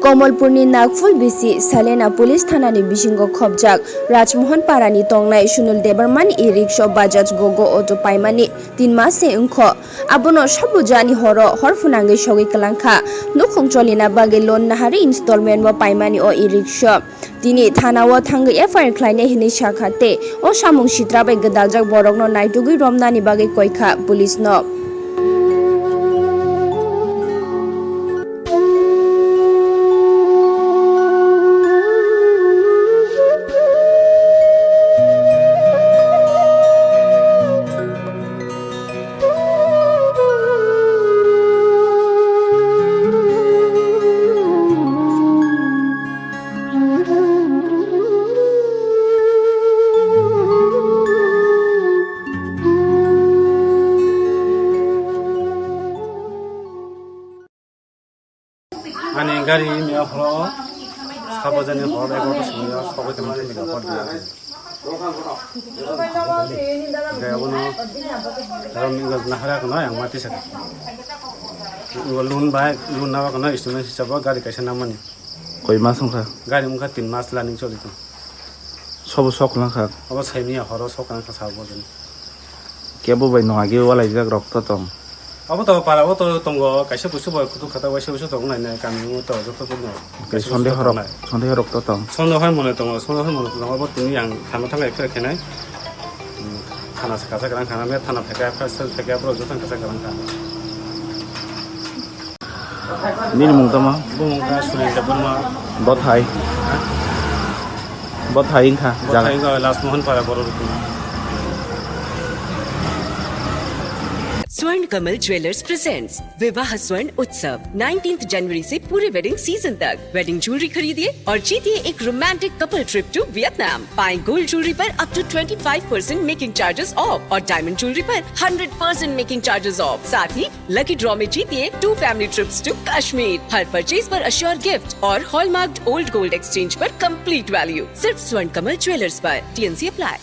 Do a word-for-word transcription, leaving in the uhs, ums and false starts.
Komolpurni Nagphul bisi Salena Police Thanani bisingo khobjak Rajmohon Parani tongnai Sunil Debbarmani e-rickshaw Bajaj Gogo auto paimani tin mas se wngkho. Abono sabujani horo hor phwnangwi sogwi kwlangkha. Nukhung cholina bagwi loan naharwi installment bo paimani o e-rickshaw. Tini thana o thangwi F I R khlainai hinwi sakha tei o samung sitra bai gwdaljak borokno naitugwi romnani bagwi koikha police no. Ani gari ni aphro sabajani hor egarota somoi o sogwi tongma thangwi hor diya. Hingke abono aro mingos nahara kono yang mati saka. Loan bai, loan nawa kono estimate hisabo gari kaisa namani. Koi mas wngkha? Gari wngkha tin mas running choli tong. Sobo sok wngkha? Obo saimanya horo sok wngkha sabo jani. Kebo bai no agi walaijak rok to tong. Abo to para o to tongo, kaisa busu bai kutu khata waisa waisa tong nai nai kami o to joto buno. Tei kaisa sonde busu horok, tong nai. Sonde horok to tong. Sonde hor mone tongo, sonde hor mone tongo, abo tini yang thana thang ekhe khe nai. Hmm, thana se kaisa kwrang khana me thana theke, first cell theke, abo joto kaisa kwrang kha. Nini mung tamo? Bo mung kha Sunil Debbarma. Bothai. Bothai wngkha jaga. Bothai wngkha Last Mohan Para borok rukun. Swarna Kamal jewellers presents विवाह स्वर्ण उत्सव nineteenth जनवरी से पूरे wedding season तक। Wedding jewellery खरीदिए और जीतिए एक romantic couple trip to Vietnam. पाएं गोल्ड ज्वेलरी पर up to twenty five percent making charges off और डायमंड ज्वेलरी पर hundred percent making charges off. साथ ही लकी ड्रॉ में जीतिए two family trips to Kashmir. हर परचेज पर अश्योर गिफ्ट और हॉलमार्क्ड ओल्ड गोल्ड एक्सचेंज पर कंप्लीट वैल्यू। सिर्फ स्वर्ण कमल ज्वेलर्स पर। TNC apply.